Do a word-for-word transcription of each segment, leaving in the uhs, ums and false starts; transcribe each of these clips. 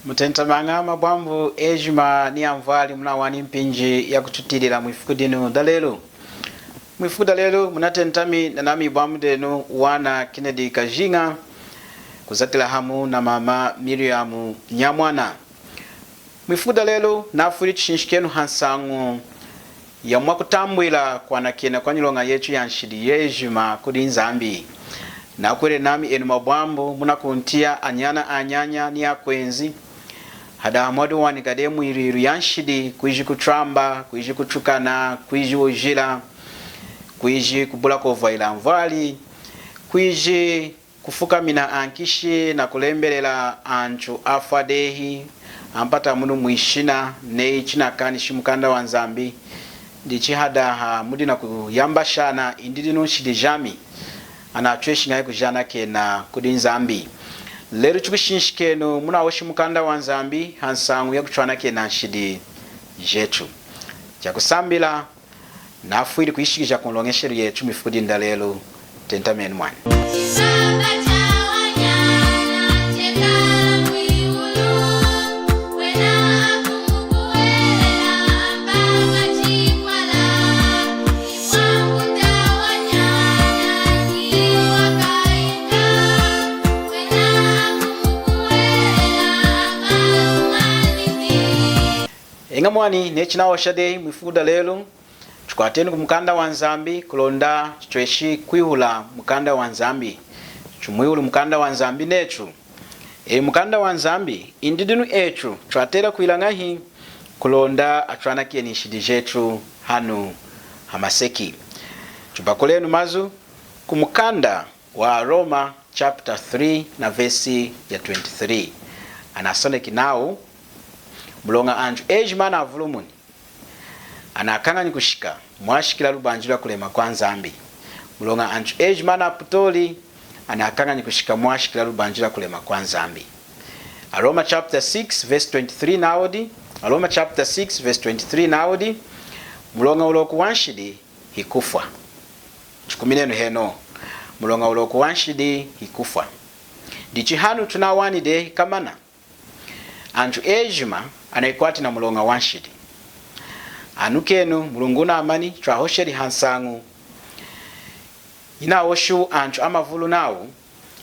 Mutentamaña mabwambu ejima ni anvwali munawani mpinji ya kututiyilila mwifuku dinu dalelu. Mwifuku dalelu munatentami nanami ibwambu denu wana Kennedy Kajinga, kuzatila hamu na mama Miriam Nyamwana. Mwifuku dalelu nafwili tushinshikenu hansañu ya mwakutambwila kwanakena kwa nyiloña yetu ya nshidi yejima kudi Nzambi. Nakwila nami enu mabwambu munakuntiya, anyana anyanya ni akwenzi, hadaha mwadiwanika dehi mwilwilu ya nshidi, kwiji kutwamba, kwiji kutukana, kwiji wujila, kwiji kubula kwovwahila anvwali, kwiji kufukamina ankishi na kulembelela antu afwa dehi, ampata munu mwishina, neyi chinakanishi mukanda wa Nzambi. Dichi hadaha mudi nakuyambashana, indi dinu nshidi jami, anatweshi ñahi kujanakena kudi Nzambi? Lelu tukushinshikenu munahoshi mukanda wa Nzambi hansañu ya kutwanakena nshidi jetu. Chakusambila, nafwili kuyishikija ku nloñeshelu yetu mwifuku dinu dalelu. Tentamenu mwani. Eña mwani, neyi chinahosha dehi mwifuku dalelu, tukwatenu ku mukanda wa Nzambi, kulonda tutweshi kwihula mukanda wa Nzambi. Tumwihuli mukanda wa Nzambi netu, eyi mukanda wa Nzambi, indi dinu etu twatela kwila ñahi kulonda atwanakeni nshidi jetu hanu hamaseki? Tubakulenu mazu ku mukanda wa Aroma chapter three na vesi ya twenty-three. Anasoneki nawu, muloña antu ejima anavulumuni, anakañanyi kushika mwashikila lubanji lwa kulema kwa Nzambi. Muloña antu ejima anaputoli, anakañanyi kushika mwashikila lubanji lwa kulema kwa Nzambi. Aroma chapter six verse twenty-three nawudi, Aroma chapter six verse twenty-three nawudi, muloña wuloku wa nshidi hikufwa. Tukuminenu henohu, muloña wuloku wa nshidi hikufwa. Dichi hanu tunawani dehi kamana antu ejima anayikwati na muloña wa nshidi. Anukenu, mulungu wunamani, twahosheli hansañu yinahoshi antu amavulu nawu,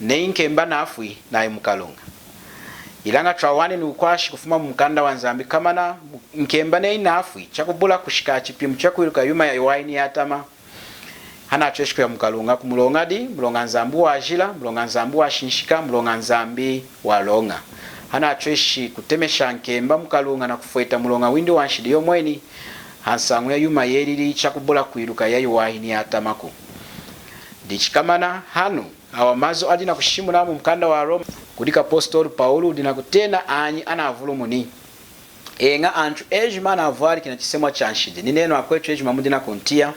neyi nkemba nafwi nayi mukaluña. Ilaña twawani ni wukwashi kufuma mu mukanda wa Nzambi kamana nkemba neyi nafwi, chakubula kushika chipimu chakwiluka yuma yayiwahi ni yatama, hanatweshi kuya mukaluña. Ku muloña di? Muloña Nzambi wajila, muloña Nzambi washinshika, muloña Nzambi waloña. Hanatweshi kutemesha nkemba mukaluña na kufweta muloña windi wa nshidi yomweni hansañu ya yuma yelili chakubula kwiluka yayiwahi ni yatamaku. Dichi kamana hanu, awa mazu adi nakushimuna mu mukanda wa Aroma, kudi kapostolu Pawulu wudi nakutena anyi anavulumuni. Eña, antu ejima anavwaliki na chisemwa cha nshidi. Ninenu akwetu ejima mudi nakuntiya.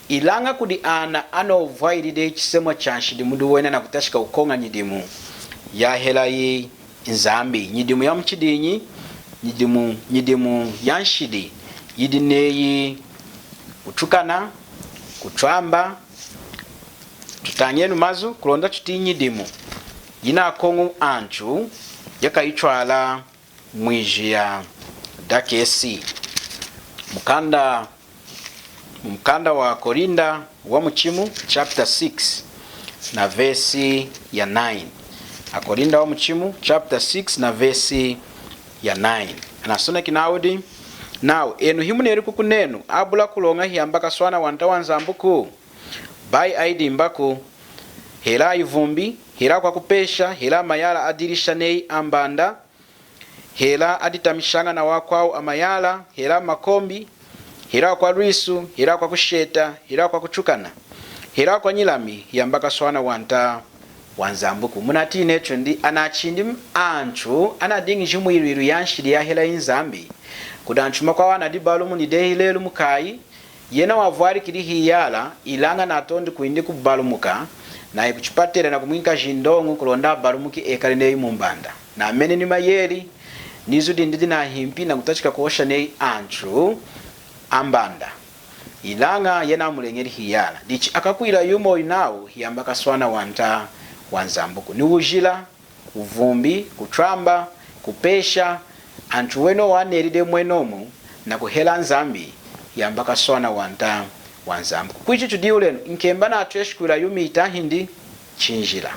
Ilaña kudi ana anovwahili dehi chisemwa cha nshidi mudi wena nakutachika kukoña nyidimu yahelayi Nzambi. Nyidimu ya muchidinyi? Nyidimu, nyidimu ya nshidi yidi neyi kutukana, kutwamba. Tutañenu mazu kulonda tutiyi nyidimu yinakoñu antu yakayitwala mwijiya dakesi. Mukanda, mukanda wa Akorinda wamuchimu chapter six na vesi ya nine. Akorinda wamuchimu chapter six na vesi ya nine. Anasoneki nawudi, nawu, enu himuneli kuku nenu, abula kuloña hiyamba kaswana wanta wa Nzambiku? Bayi ayidimbaku, hela ayivumbi, hela akwakupesha, hela amayala adilisha neyi ambanda, hela aditamishaña na wakwawu amayala, hela amakombi, hela akwa lwisu, hela akwakusheta, hela akwakutukana, hela akwanyilami, hiyamba kaswana wanta wa Nzambiku. Munatiyi netu ndi, anachindi antu anadiñiji mwilwilu ya nshidi yahelayi Nzambi. Kudi antu amakwawu anadibalumuni dehi lelu mukayi, yena wavwalikili hiyala, ilaña natondi kwindi kubalumuka, nayi kuchipatela nakumwinka jindoñu kulonda abalumuki ekali neyi mumbanda. Nameni ni mayeli, nizu dindi dinahimpi nakutachika kuhosha neyi antu ambanda. Ilaña yena amuleñeli hiyala. Dichi akakwila yuma oyu nawu hiyamba kaswana wanta wa Nzambiku. Ni wujila, wuvumbi, kutwamba, kupesha antu wenowu anelili mwenomu nakuhela Nzambi, yamba kaswana wanta waNzambi. Kwiji tudiwulenu, nkemba natweshi kwila yuma yitahindi? Chinjila.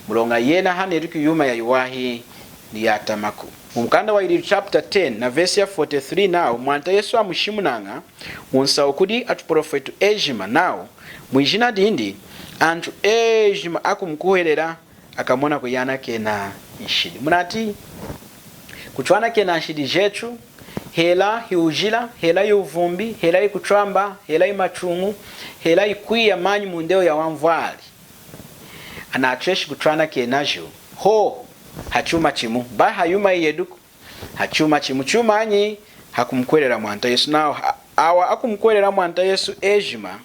Muloña yena haneluki yuma yayiwahi ni yatamaku. Mumukanda waYililu chapter ten na verse ya forty-three nawu, Mwanta Yesu amushimunaña wunsahu kudi atuprofwetu ejima nawu, mwijina dindi antu ejima akumukuhwelela akamona kuyanakena nshidi. Munatiyi, kutwanakena nshidi jetu, hela hiwujila, hela hiwuvumbi, hela hikutwamba, hela himatuñu, hela hikwiya manyi mundewu yawanvwali, anatweshi kutwanakenaju hohu hachuma chimu, bayi hayuma yiyeduku, hachuma chimu. Chumanyi? Hakumukuhwelela Mwanta Yesu. Nawu a-, awa akumukuhwelela Mwanta Yesu ejima,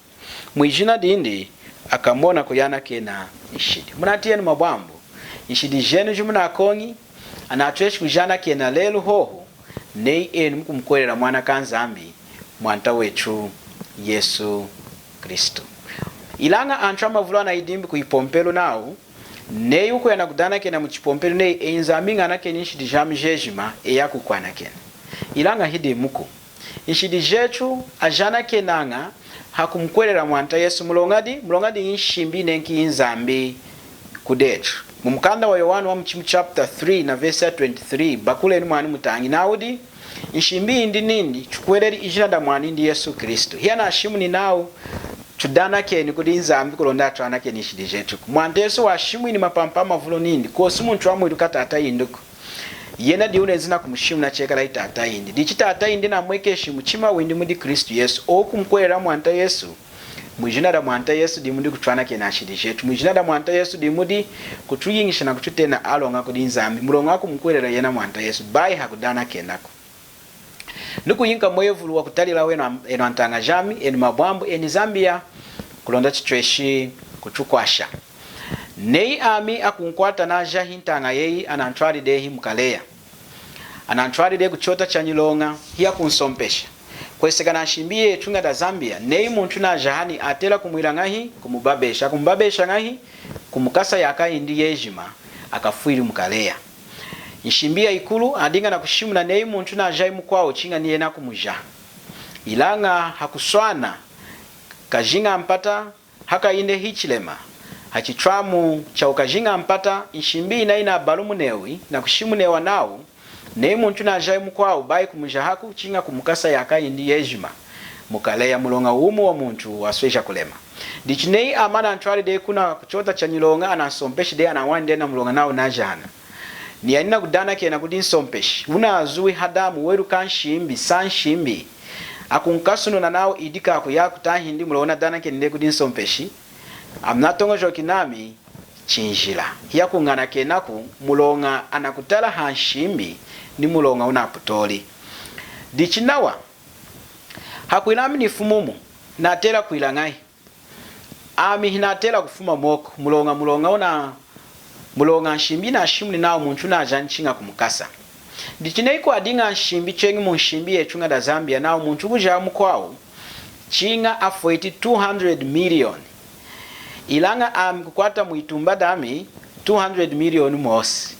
mwijina dindi akamona kuyanakena nshidi. Munatiyi enu mabwambu, nshidi jenu jimunakoñi, anatweshi kujanakena lelu hohu, neyi enu mukumukuhwelela Mwana kaNzambi, Mwanta wetu Yesu Kristu. Ilaña antu amavulu anayidimbi kuyipompelu nawu, neyi wukuya nakudanakena muchipompelu neyi, eyi Nzambi ñanakeni nshidi jami jejima, eyi akukwanakena. Ilaña hidimuku. Nshidi jetu ajanakenaña hakumukuhwelela Mwanta Yesu. Muloñadi? Muloñadi nshimbi yinenki Nzambi kudetu. Mumukanda waYohana wamuchimu chapter three na verse ya twenty-three, bakulenu mwani mutañi, nawudi, nshimbi yindi nindi, tukuhweleli ijina daMwanindi Yesu Kristu. Hiyanashimuni nawu tudanakeni kudi Nzambi kulonda atwanakeni nshidi jetuku. Mwanta Yesu washimwini mapampa amavulu nindi, kwosi muntu wamwiluka Tata yindiku. Yena diyi wunenzi nakumushimuna chekalayi Tata yindi. Dichi Tata yindi namwekeshi muchima windi mudi Kristu Yesu. Owu kumukuhwelela Mwanta Yesu. Mwijina daMwanta Yesu dimu mudi kutwanakena nshidi jetu. Mwijina daMwanta Yesu dimu mudi kutuyiñisha nakututena aloña kudi Nzambi. Muloña akumukuhwelela yena Mwanta Yesu, bayi hakudanakenaku. Nikuyinka mwevulu wakutalilahu enu am-, enu antaña jami, enu mabwambu, eni Zambia, kulonda chitweshi kutukwasha. Neyi ami akunkwata najahi ntaña yeyi, anantwali dehi mukaleya. Anantwali dehi kuchota chanyiloña, hiyakunsompesha. Kweseka nanshimbi yetuña daZambia, neyi muntu najahani atela kumwila ñahi? Kumubabesha. Akumubabesha ñahi? Kumukasa yaaka yindi yejima, akafwili mukaleya. Nshimbi yayikulu adiña nakushimuna neyi muntu najahi mukwawu chiña niyena akumujaha. Ilaña hakuswana, kajiña mpata, hakayinda hichilema, hachitwamu chawukajiña mpata, nshimbi yina yinabalumunewi nakushimunewa nawu, neyi muntu najahi mukwawu bayi kumujahaku chiña kumukasa yaaka yindi yejima, mukaleya, muloña wumi wamuntu wasweja kulema. Dichi neyi ami anantwali dehi kuna kuchota chanyiloña, anansompeshi dehi, ananwani dehi namuloña nawu najahana. Niyani nakudanakena kudi nsompeshi, wunazuwi hadamu, weluka nshimbi, sa nshimbi. Akunkasununa nawu idi kakuyaku tahindi muloña wunadanakeni dehi kudi nsompeshi. Ami natoñojoki nami, chinjila. Hiyakuñanakenaku muloña anakutala hanshimbi ni muloña wunaputoli. Dichi nawa, hakwila ami nifumumu, natela kwila ñahi? Ami hinatela kufuma mwoku, muloña, muloña wuna, muloña nshimbi yinashimuni nawu muntu najahani chiña kumukasa. Dichi neyi kwadiña nshimbi cheñi munshimbi yetuña daZambia nawu muntu wukujaha mukwawu chiña afweti two hundred million. Ilaña ami kukwata mwitumba dami two hundred million mwosi.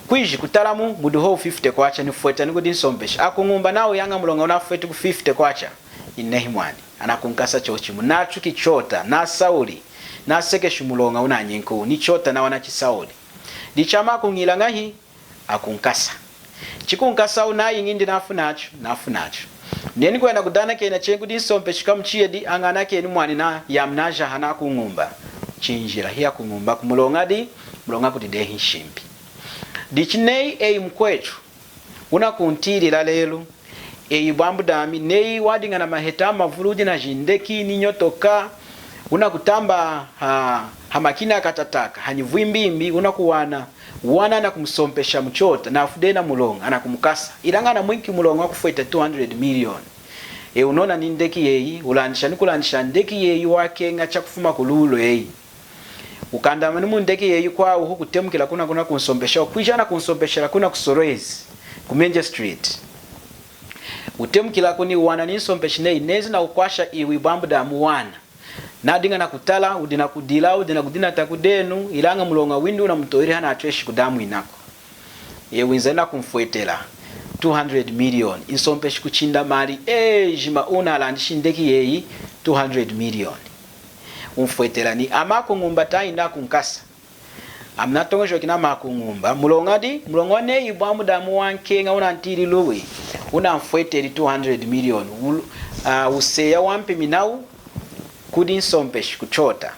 Kwiji kutalamu mudi hohu fifty kwacha, nifweta nikudi nsompeshi. Akuñumba nawu yaña muloña wunafwetiku fifty kwacha. Inehi mwani. Anakunkasa chochimu. Nachuki chota, nasawuli, nasekeshi muloña wunanyinkuwu, ni chota nawa nachisauli. Dichi ami akuñila ñahi? Akunkasa. Chikunkasawu nayiñi indi nafunachu, nafunachu. Nenu kwenda kudanakena cheñi kudi nsompeshi kamuchiyedi, añanakeni mwani na, yami najaha nakuñumba. Chinjila, hiyakuñumbaku muloña di, muloña kudi dehi nshimbi. Dichi neyi eyi mukwetu wunakuntilila lelu, eyi bwambu dami, neyi wadiña namaheta amavulu, wudi najindeki ni nyotoka, wunakutamba ha, hamakina akatataka, hanyivwimbimbi, wunakuwana, wana anakumusompesha muchota, nafwi dehi namuloña, anakumukasa. Ilaña anamwinki muloña wakufweta two hundred million. Eyi wunona ni ndeki yeyi, wulandisha ni kulandisha ndeki yeyi wakeña chakufuma kululu eyi. Wukandama ni mundeki yeyi kwawu, wukutemukila kuna, kuna kunsompesha, wukwija nakunsompeshela kuna ku Solwezi, ku Menje Street. Wutemukilaku ni wuwana ni nsompeshi neyi, nenzi nakukwasha iwu bwambu dami wana. Nadiña nakutala, wudi nakudila, wudi nakudinata kudenu, ilaña muloña windi wunamutoweli hanatweshi kudamwinaku. Eyi winza nakumfwetela two hundred million. Nsompeshi kuchinda mali ejima, wunalandishi ndeki yeyi two hundred million. Wumfwetela ni ami akuñumba tahindi akunkasa. Ami natoñojoki nami akuñumba. Muloña di, muloña neyi ibwambu dami wankeña wunantiyili luwi, wunamfweteli two hundred million. Wul-, ah, wuseya wampiminawu kudi nsompeshi kuchota.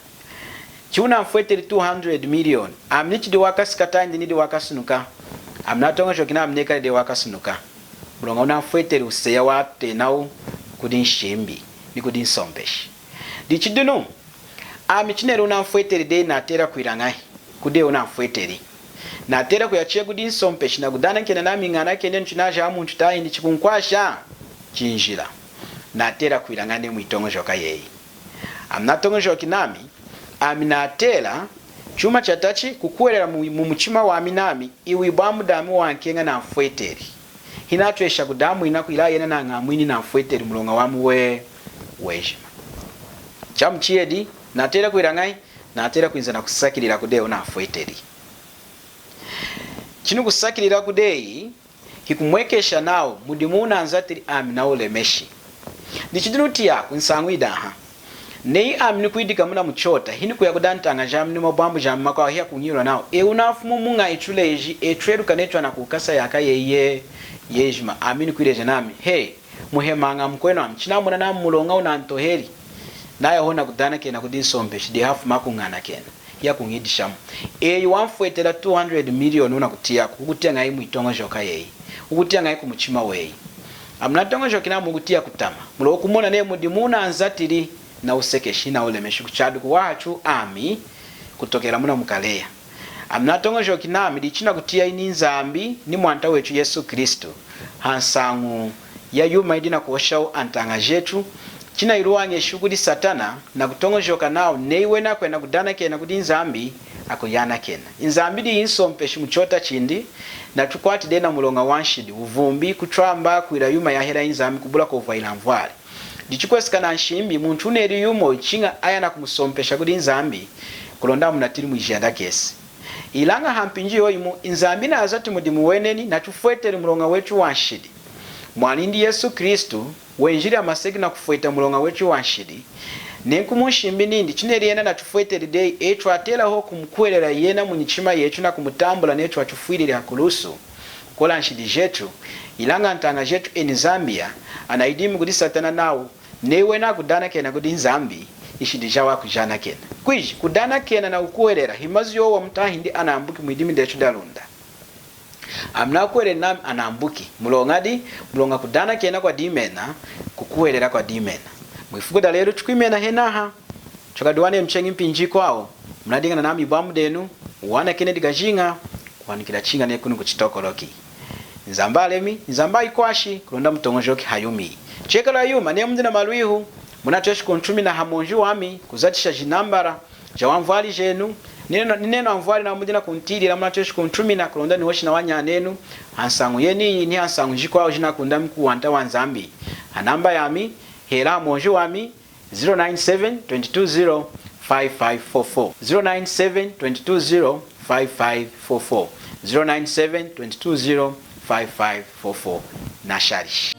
Chiwunamfweteli two hundred million, ami nichidi wakasika tahindi nidi wakasunuka? Ami natoñojoki nami nekali dehi wakasunuka. Muloña wunamfweteli wuseya watenawu kudi nshimbi ni kudi nsompeshi. Dichi dinu, ami chineli wunamfweteli dehi, natela kwila ñahi kudi wunamfweteli? Natela kuya cheñi kudi nsompeshi nakudanakena nami ñanakeni chinaja muntu tahindi chikunkwasha chinjila? Natela kwila ñahi mwitoñojoka yeyi? Ami natoñojoki nami, ami natela, chuma chatachi, kukuhwelela mu, mumuchima wami nami, iwu ibwambu dami wankeña namfweteli. Hinatwesha kudamwina kwila yena nañamwini, namfweteli muloña wami we, wejima. Chamuchiyedi, natela kwila ñahi? Natela kwinza nakusakilila kudi wunamfweteli. Chinu kusakilila kudi eyi, hikumwekesha nawu mudimu wunanzatili ami nawulemeshi. Dichi dinu tiyaku nsañu yidi aha. Neyi ami nikwidika muna muchota, hinikuya kudi antaña jami ni mabwambu jami amakwawu, hiyakuñihula nawu, eyi wunafumi muñahi, chuleji, echu tweluka nechu anakukasa yaaka yeyi yejima. Ami nikwileja nami, he, muhemaña mukwenu, ami chinamona nami muloña wunantoheli. Naya hohu nakudanakena kudi nsompeshi, diyi hafumi kuñanakena, hiyakuñidishamu. Eyi wamfwetela two hundred million, wunakutiyaku, wukutiya ñahi mwitoñojoka yeyi? Wukutiya ñahi kumuchima weyi? Ami natoñojoki nami wukutiya kutama. Muloña wukumona neyi mudimu wunanzatili nawusekeshi, nawulemeshi, kuchadi kuwaha chu ami kutokela muna mukaleya. Ami natoñojoki nami dichi chinakutiyayi ni Nzambi ni Mwanta wechu Yesu Kristu hansañu ya yuma yidi nakuhoshawu antaña jechu, chinayiluwañeshi kudi Satana nakutoñojoka nawu neyi wena akwenda kudanakena kudi Nzambi, akuyanakena. Nzambi diyi nsompeshi muchota chindi, nachukwati dehi na muloña wanshidi, wuvumbi, kuchwamba, kwila yuma yahela Nzambi, kubula kwovwahila anvwali. Dichi kweseka nanshimbi, muntu wuneli yuma oyu chiña aya nakumusompesha kudi Nzambi, kulonda amunatili mwijiya dakesi. Ilaña hampinji yoyimu, Nzambi nazati mudimu weneni, nachufweteli muloña wechu wanshidi. Mwanindi Yesu Kristu wenjili hamaseki nakufweta muloña wechu wanshidi. Nenku munshimbi nindi, chineli yena nachufweteli dehi, echu atela hohu kumukuhwelela yena munyichima yechu nakumutambula nechu achufwilili hakulusu kukola nshidi jechu. Ilaña antaña jechu eni Zambia anayidimi kudi Satana nawu, neyi wena akudanakena kudi Nzambi, nshidi jawu akujanakena. Kwiji, kudanakena nakukuhwelela himazu yowamu tahindi anambuki mwidimi dechu daLunda. Ami nakuhweleli nami anambuki. Muloña di, muloña kudanakena kwadimena, kukuhwelela kwadimena. Mwifuku dalelu chukwimena henaha. Chukadiwana cheñi mpinji yikwawu, munadiña nanami ibwambu denu, Wanakenedi Kajinga, kuhanukila chiña nekunu kuChitokoloki. Nzambi alemi, Nzambi ayikwashi, kulonda mutoñojoki hayumi. Chekala yuma, neyi mudi namalwihu, munatweshi kuntumina hamonji wami, kuzatisha jinambala jawanvwali jenu, ninenu, ninenu anvwali nawu mudi nakuntiyilila, munatweshi kuntumina, kulonda nihoshi nawanyanenu, hansañu yeniyi, ni hansañu jikwawu jinakundami kuwanta waNzambi. Hanamba yami, hela hamonji wami, zero nine seven, twenty two zero, five five four four. Zero nine seven, twenty two zero, five five four four. Zero nine seven, twenty two zero, five five four four. Nashali.